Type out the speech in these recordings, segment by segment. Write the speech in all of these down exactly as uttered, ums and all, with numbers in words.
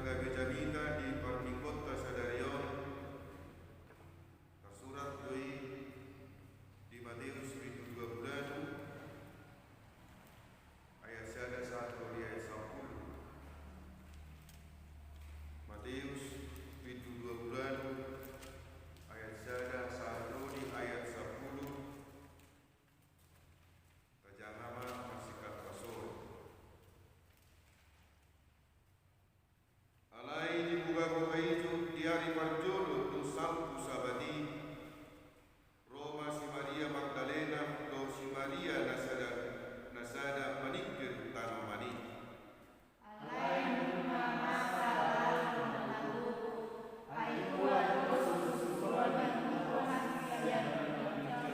Gabe jamita di parmingguonta sadari on, tarsurat do i di Mateus bindu dua pulu ualu, ayat sada sahat ro di ayat sampulu. Mateus bindu dua pulu ualu, ayat sada sahat ro di ayat sampulu. Tajaha ma marsingkat pasohot. Alai di buhabuha i, di ari parjolo dung salpu Sabat i, ro ma si Maria Magdalena dohot si Maria na sada, na sada maningkir tanoman i. Alai nunga masa laho mangaluhon, ai boha dosa sisuluan ni rohana sian na mabiar.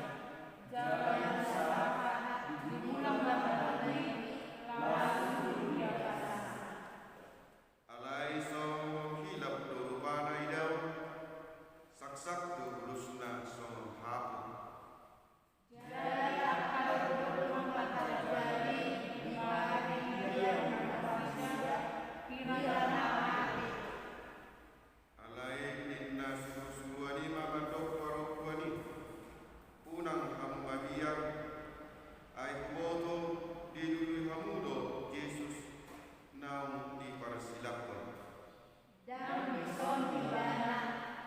Jala disalapna, dibulang ma tanoman i, laos bulung di atasna. Alai songon hilap do rupana idaon, saksak do ulusna songon hapu. Jadi angka do dolok mangkatai Tuhan i, dibahen ia ma nasida, pira na mate. Alai ninna surusuruan i ma mandok parompuan i: Unang hamu mabiar, ai huboto dilului hamu do Jesus naung diparsilaphon. Ndang dison ibana,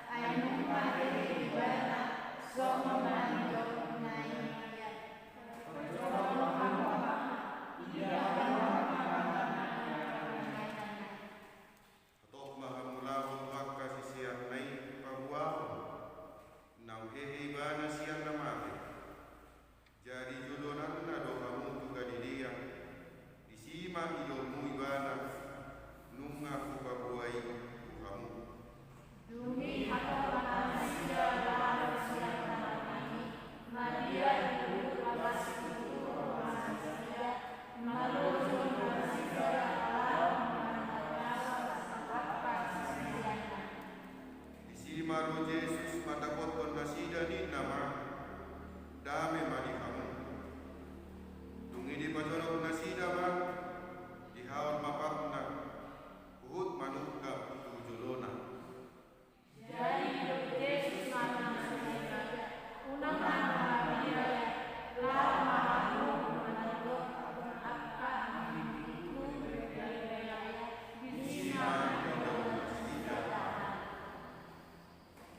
ai nunga hehe ibana, songon na nidok ni Maria. Parjolo hamu ma, ia hamu ma. Hatop ma hamu laho tu angka siseanna i paboahon, naung hehe ibana sian na mate. Jadi jolonanna do hamu tu Galilea, disi ma idaonmu ibana, nunga hupaboa i tu hamu. Dung i hatop ma nasida laho sian tanoman i, mabiar di uhur, laos situtu ro ma nasida, malojo ma nasida laho manangkaso angka siseanna. Disi ma ro Jesus mandapothon nasida, ninna ma: Dame ma di hamu. Dung i dipajonok nasida ma, dihaon ma patna, huhut manungkap tu jolona. Jadi didok Jesus ma tu nasida: Unang hamu mabiar, laho ma hamu manangkap angka na nidok ni Galilea, disi ma.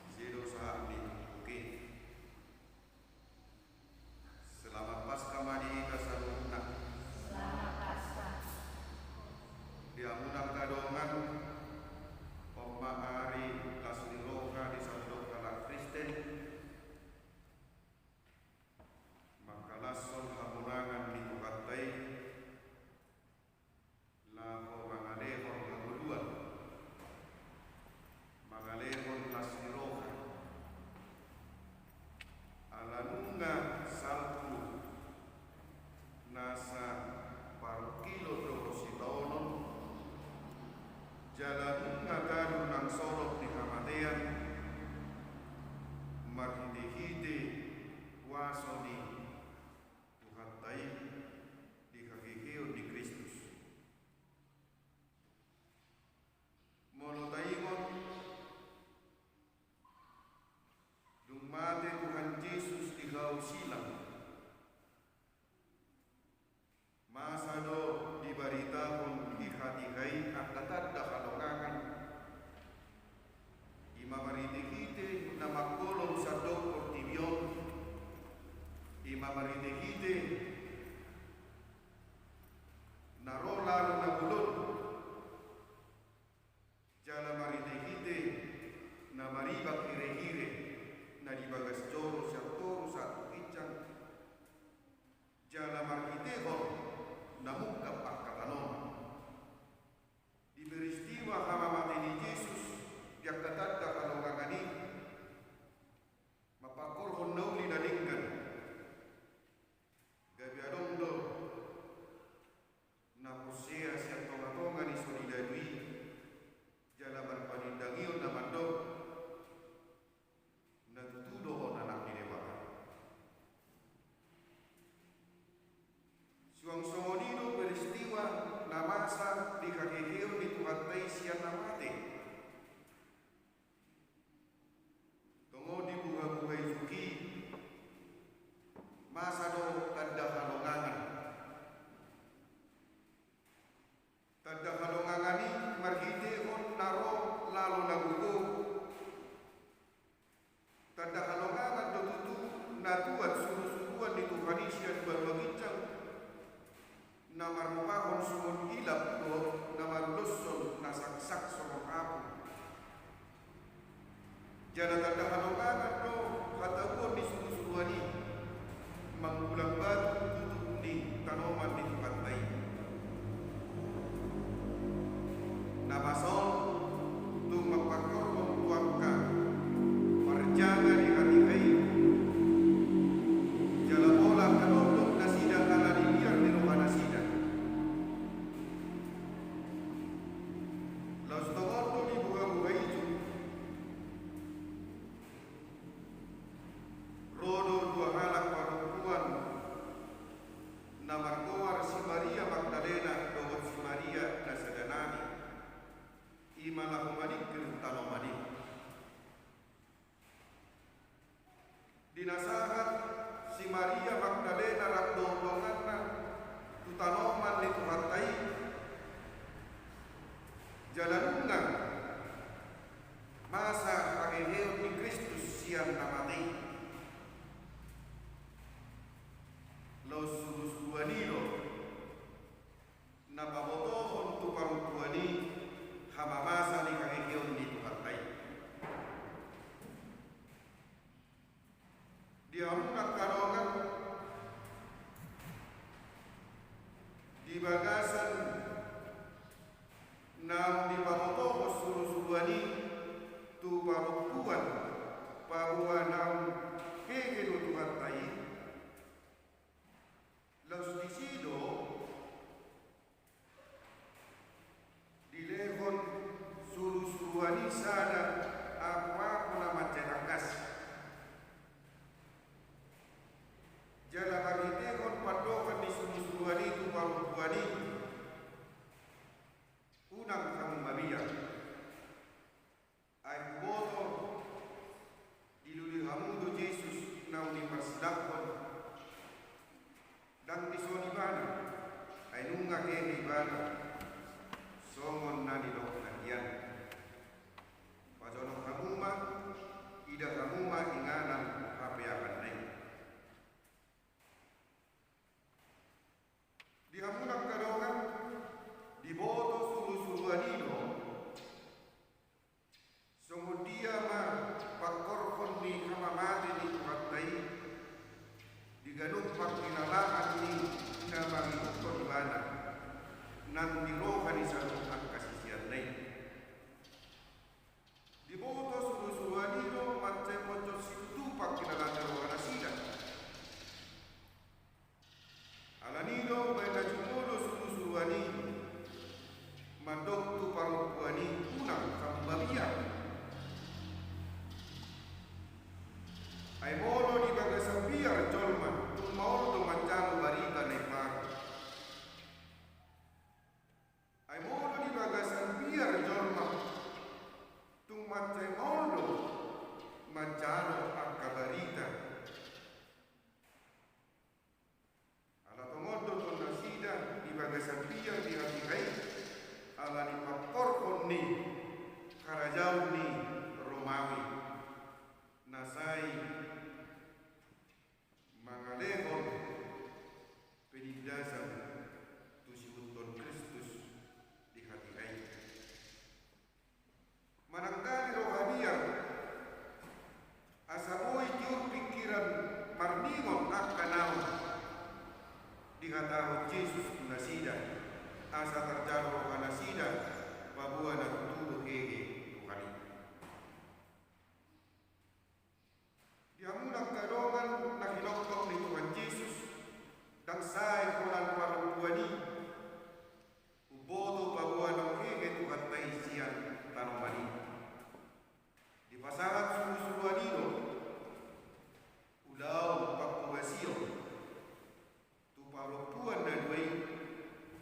Disi do sahat ni turpuk i. Selamat Paskah ma di hita saluhutna. Selamat Paskah. Di hamu na angka dongan, on ma ari las ni roha di sandok halak Kristen, mangkalashon hamonangan ni Tuhanta i, laho mangalehon hangoluan, mangalehon las ni roha. Ala nunga salpu nasa parungkilon dohot sitaonon, jala nunga talu nang solop ni hamatean, marhitehite kuaso ni Tuhanta i di haheheon ni Kristus. Molo taingot, dung mate Tuhan Jesus di hau silang, masa do dibaritahon di hatiha i angka tanda halongangan. I ma marhitehite na mangkolom sandok portibi on, i ma marhitehite na ro lalu na bolon, jala marhitehite na maribak hirehire na di bagas joro sian toru sahat tu ginjang, Tanda halongangan do tutu na tuat surusuruan ni Tuhan i sian banua ginjang, na marrupahon songon ilap dohot na maruloshon na saksak songon apung. Jala tanda halongangan do hatabuon ni surusuruan i manggulang batu tutup ni tanoman ni Tuhanta i. Na masa on tung mangkorhon tu angka parjaga di hatiha i, jala pola hadondok nasida ala ni biar ni rohanasida. Laos tongon do di buhabuha i tung ro do dua halak parompuan na margoar si Maria Magdalena dohot si Maria na sada nami, i ma laho maningkir tanoman i. Di na sahat si Maria Magdalena rap dohot donganna tu tanoman ni Tuhanta i, jala nunga masa haheheon ni Kristus sian na mate i. Laos surusuruan i do na pabotohon tu parompuan i hamamasa ni haheheon ni Tuhanta i. Di hamu angka dongan, di bagasan naung dipabotohon surusuruan i tu parompuan paboa naung hehe do Tuhanta i, laos disi do dilehon surusuruan i sada apoapo na mansai tangkas. Jala marhitehon pandohan ni surusuruan i tu parompuan i, unang hamu mabiar. Ai huboto dilului hamu do Jesus naung diparsilangkon. Ndang dison ibana, ai nunga hehe ibana songon na nidok na hian. Pajonok hamu ma, ida hamu ma inganan hapeahanna i. Di hamu angka dongan, diboto surusuruan i do songon dia ma pangkorhon ni hamamate ni Tuhanta i di ganup parhinalaan ni na mangihuthon ibana nang di roha ni saluhut angka siseanna i. Diboto surusuruan i do mansai poncon situtu parhinalaan ni rohanasida. Alani do baen na jumolo surusuruan i mandok tu parompuan i unang hamu mabiar. Ai molo di bagasan biar jolma tung maol do manjalo barita na imbaru. Ai molo di bagasan biar jolma tung mansai maol do manjalo angka barita. Ala tongon do tong nasida di bagasan biar di hatiha i ala ni pangkorhon ni harajaon ni Romawi na sai mangalehon penindasan tu siihuthon Kristus di hatiha i. Mananggali roha biar asa boi tiur pingkiran marningot angka naung dihatahon Jesus tu nasida, asa tarjalo rohanasida paboa na tutu do hehe Tuhan i. Di hamu angka dongan na hinophop ni Tuhan Jesus, ndang sae holan parompuan i umboto paboa naung hehe Tuhanta i sian tanoman i. Dipasahat surusuruan i do ulaon panghobasion tu parompuan na dua i,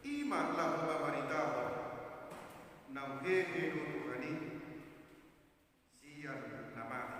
i ma laho mamaritahon naung hehe do Tuhan i sian na mate.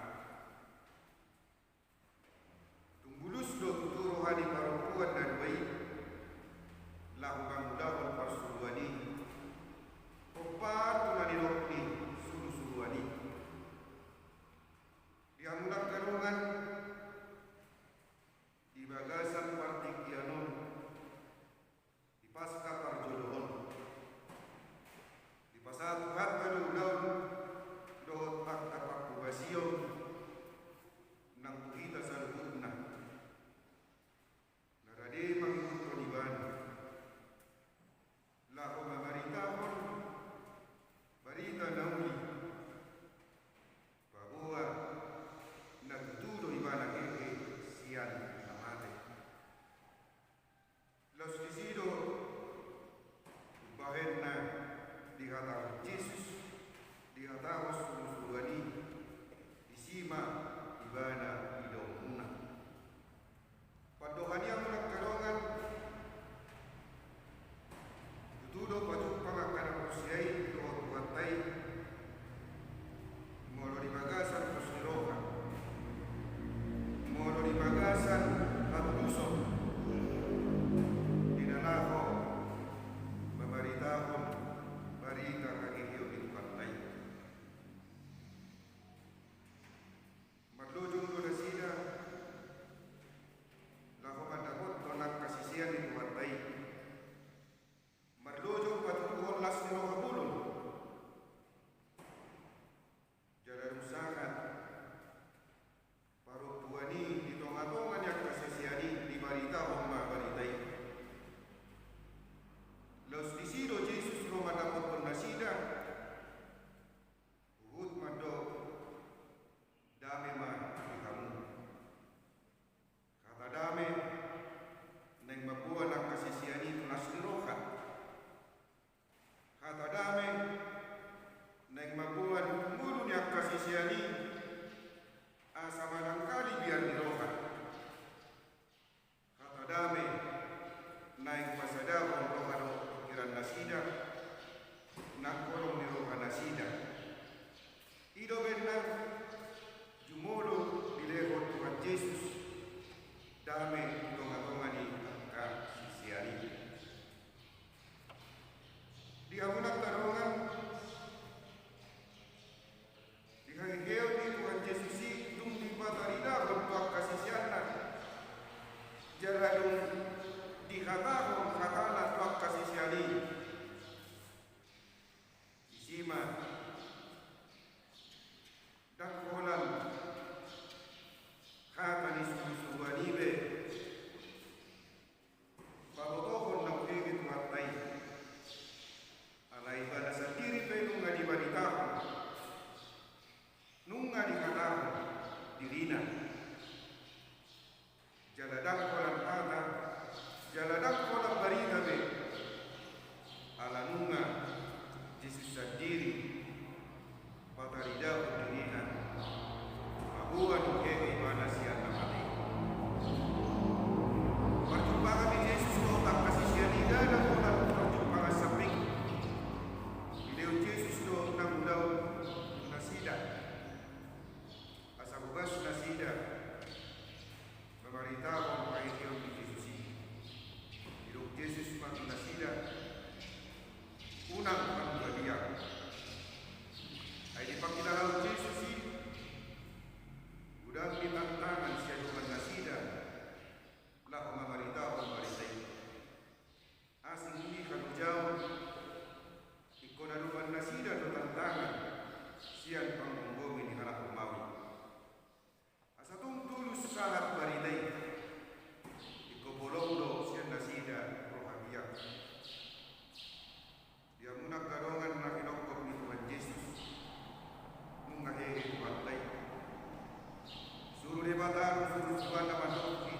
Ina. Jala ndang holan hata, jala ndang holan barita be. Ala nunga Jesus sandiri pataridahon dirina, paboa ni hehe ibana sian na mate. Parjumpangan ni Jesus dohot angka sisean i ndada holan parjumpangan sambing. Dilehon Jesus do na mulaon tu nasida. Asa bebas nasida mamaritahon haheheon ni Jesus i. Didok Jesus ma tu nasida, unang hamu gadia. Ai dipangkilalahon Jesus i godang ni tantangan sian dongan nasida laho mamaritahon barita i. Asing i halojaon, ingkon adong nasida do tantangan sian panggomgomi ni halak Romawi. Asa tung tulus sahat barita i, ingkon bolong do sian nasida roha biak. Di hamuna angka dongan na hinophop ni Tuhan Jesus, nunga hehe Tuhanta i. Suru Debata do, suru Tuhanta mandok di